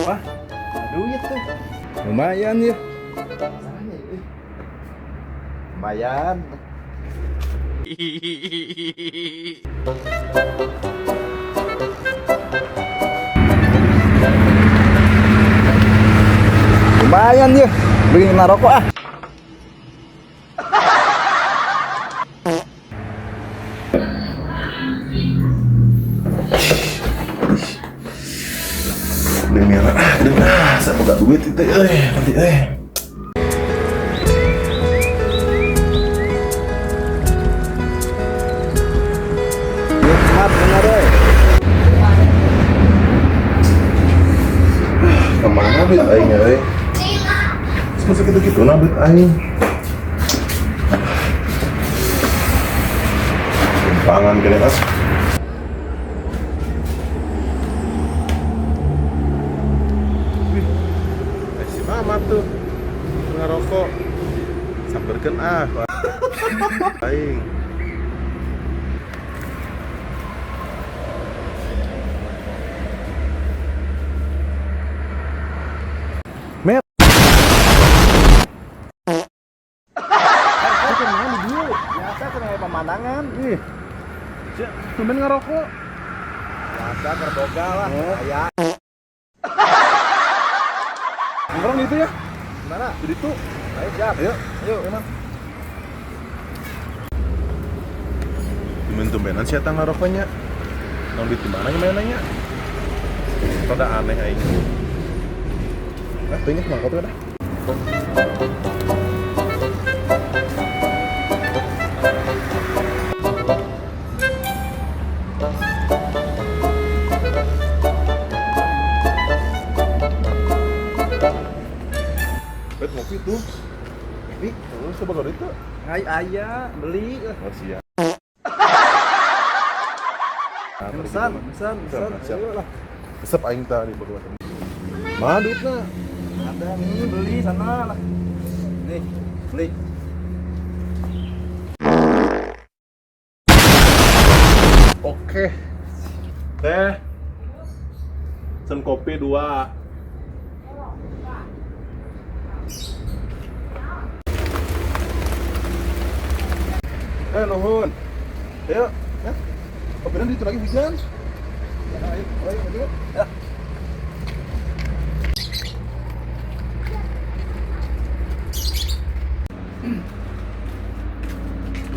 Wah, duit tuh. Lumayan ya. Lumayan. Lumayan ya. Beli rokok ah. Beli merah, ah, beli ah, saya buka duit itu, eh, nanti, eh. Nikmat bener euy. Kemana duit aing ya, eh? Terus gitu-gitu nah duit aing. Tumpangan kene ah. Wih, si Mama tuh ngerokok. Samperkeun ah. Aing. Met. Kemana di Biasa kena pemandangan. Ih. Sia, tumben ngerokok. Biasa kerboga lah. Aya. Nongkrong itu ya? Gimana? Jadi tuh. Ayo siap. Ayo. Ayo. Emang. Tumben-tumbenan sih eta ngarokoknya. Nong duit di mana gimana nanya? Rada aneh aing. Ah, tuh nya mangkok tuh dah. Bet ngopi tuh. Ngopi. Terus coba kalau itu. Hai ayah, beli. Oh, siap. Pesan, pesan, pesan. Siap. Ayo lah. Resep aing tadi berdua. Mana duitna? Ada nih, beli sana lah. Nih, beli. Oke. Teh. Sen kopi dua. Eh, nuhun. Ayo, ya. Kopinya itu lagi hujan. Ya, ayo, ayo, ayo. Ya.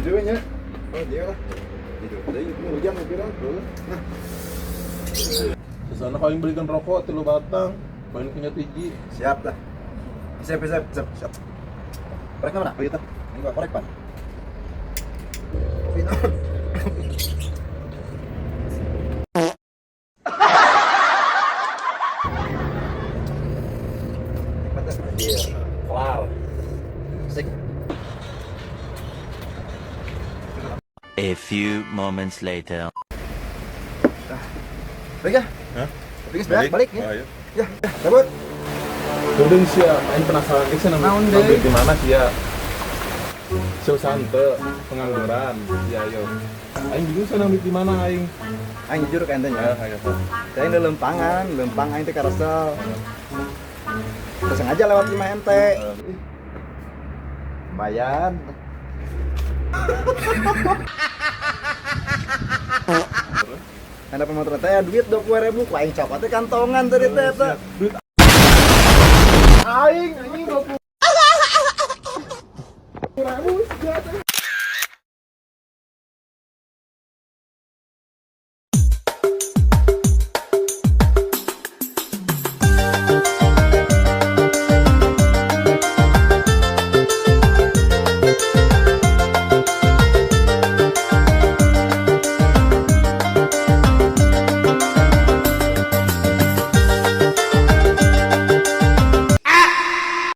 Jadi we nya. Oh, dia lah. Gitu. Jadi ini hujan kopinya. Nah, Kesana kau yang belikan rokok tilu batang, main punya tinggi. Siap lah. Siap, siap, siap, siap. Korek mana? Oh, iya, tah. Ini gua korek, Pan. Kopi naon? Nikmat dah. Anjir. Kelar. Asik. A few moments later. Balik ya? Hah? Balik, balik, balik ya. Oh, ayo. Ya, ya, cabut. Kemudian sih ya, aing penasaran sih Naon ngambil deui? di mana sih ya? Seu sante, pengangguran, ya ayo. Aing bingung sih ngambil di mana aing. Aing jujur ka ente Ayo, nya. ayo. Aing udah lempangan, lempang aing teh karesel. Terus sengaja lewat imah ente. Lumayan. Ada pemotor teh duit 20.000, ku aing copot teh kantongan tadi teh eta. Duit aing anjing 20.000.